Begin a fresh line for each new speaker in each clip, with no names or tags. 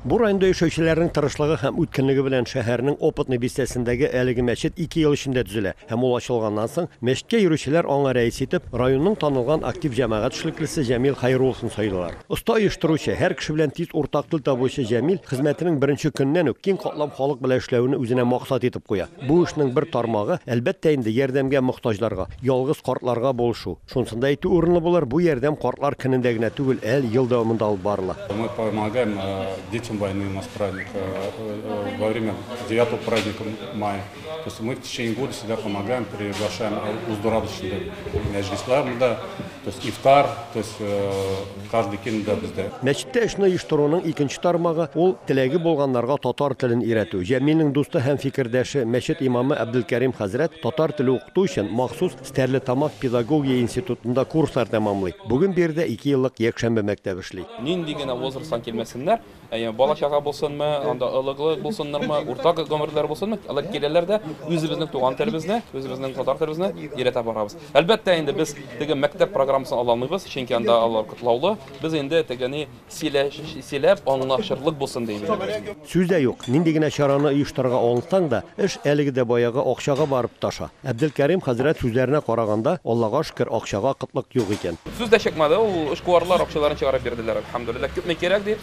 Бу районда яшәүчеләрнең тырышлыгы һәм үткенлеге белән шәһәрнең Опытный бистәсендәге әлеге мәчет ике ел эчендә төзелә һәм ул ачылганнан соң, мәчеткә йөрүчеләр аңа рәис итеп, районның танылган актив җәмәгать эшлеклесе Җәмил Хәйрулловны сайлыйлар. Оста оештыручы, һәр кеше белән тиз уртак тел табучы Җәмил хезмәтенең беренче көненнән үк киң катлам халык белән эшләүне үзенә максат итеп куя. Бу эшнең бер тармагы, әлбәттә инде, ярдәмгә мохтаҗларга, ялгыз картларга булышу. Шунысын да әйтү урынлы булыр, бу ярдәм картлар көнендә генә түгел, әл ел дәвамында алып барыла.
Мы помогаем детям войны, у нас праздник, во время девятого праздника мая. То есть мы в течение года всегда помогаем, приглашаем уздырабыз шунда мәҗлесләр монда, то есть ифтар, то есть каждый көн дә бездә.
Мәчеттә эшне оештыруның икенче тармагы, ул теләге булганнарга татар телен өйрәтү. Җәмилнең дусты һәм фикердәше, мәчет имамы Әбделкәрим хәзрәт татар теле укыту өчен махсус Стәрлетамак педагогия институтында курслар тәмамлый. Бүген биредә икееллык якшәмбе мәктәбе эшли.
Нинди генә возрасттан килмәсеннәр, әйе, бала-чага булсынмы, анда олыглы булсыннармы, урта гомерләр булсынмы, алар киләләр дә, үзебезнең туган телебезне, үзебезнең татар телебезне өйрәтә барабыз. Әлбәттә инде, без теге мәктәп программасын ала алмыйбыз, чөнки анда алар катлаулы. Без инде теге ни сөйләп аңлашырлык булсын дип.
Сүз дә юк, нинди генә чараны оештырырга алынсаң да, эш әлеге дә баягы акчага барып тоташа. Әбделкәрим хәзрәт сүзләренә караганда, Аллага шөкер, акчага кытлык юк икән.
Сүз дә чыкмады, ул эшкуарлар акчаларын чыгарып бирделәр, әлхәмдүлилләһ. Күпме кирәк дип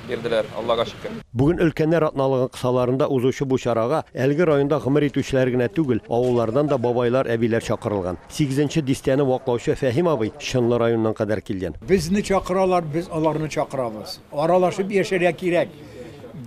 бирделәр, Аллага шөкер.
Бүген өлкәннәр атналыгы кысаларында узучы бу чарага әлеге районда гомер итүчеләр генә түгел, авыллардан да бабайлар, әбиләр чакырылган. Сигезенче дистәне ваклаучы Фәһим абый Чынлы районыннан кадәр килгән.
Безне чакыралар, без аларны чакырабыз. Аралашып яшәргә кирәк.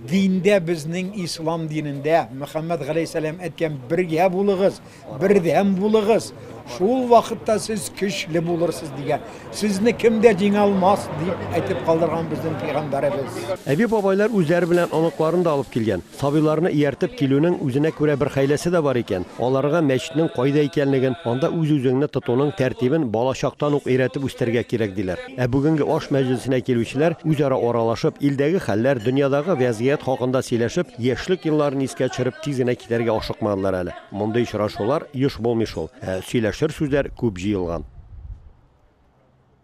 Диндә безнең ислам динендә Мөхәммәд галәйһиссәлам әйткән бергә булыгыз, бердәм булыгыз. Шул вакытта сез көчле булырсыз дигән. Сезне кем дә җиңә алмас, дип әйтеп калдырган безнең пәйгамбәребез.
Әби-бабайлар үзләре белән оныкларын да алып килгән. Сабыйларны ияртеп килүнең үзенә күрә бер хәйләсе дә бар икән. Аларга мәчетнең кайда икәнлеген, анда үз-үзеңне тотуның тәртибен балачактан ук өйрәтеп үстерергә кирәк, диләр. Ә бүгенге аш мәҗлесенә килүчеләр үзара аралашып, илдәге хәлләр, дөньядагы вәзгыять хакында сөйләшеп, яшьлек елларын искә төшереп тиз генә китәргә ашыкмадылар әле. Мондый очрашулар еш булмый шул. Ә сөйләшер сүзләр күп җыелган.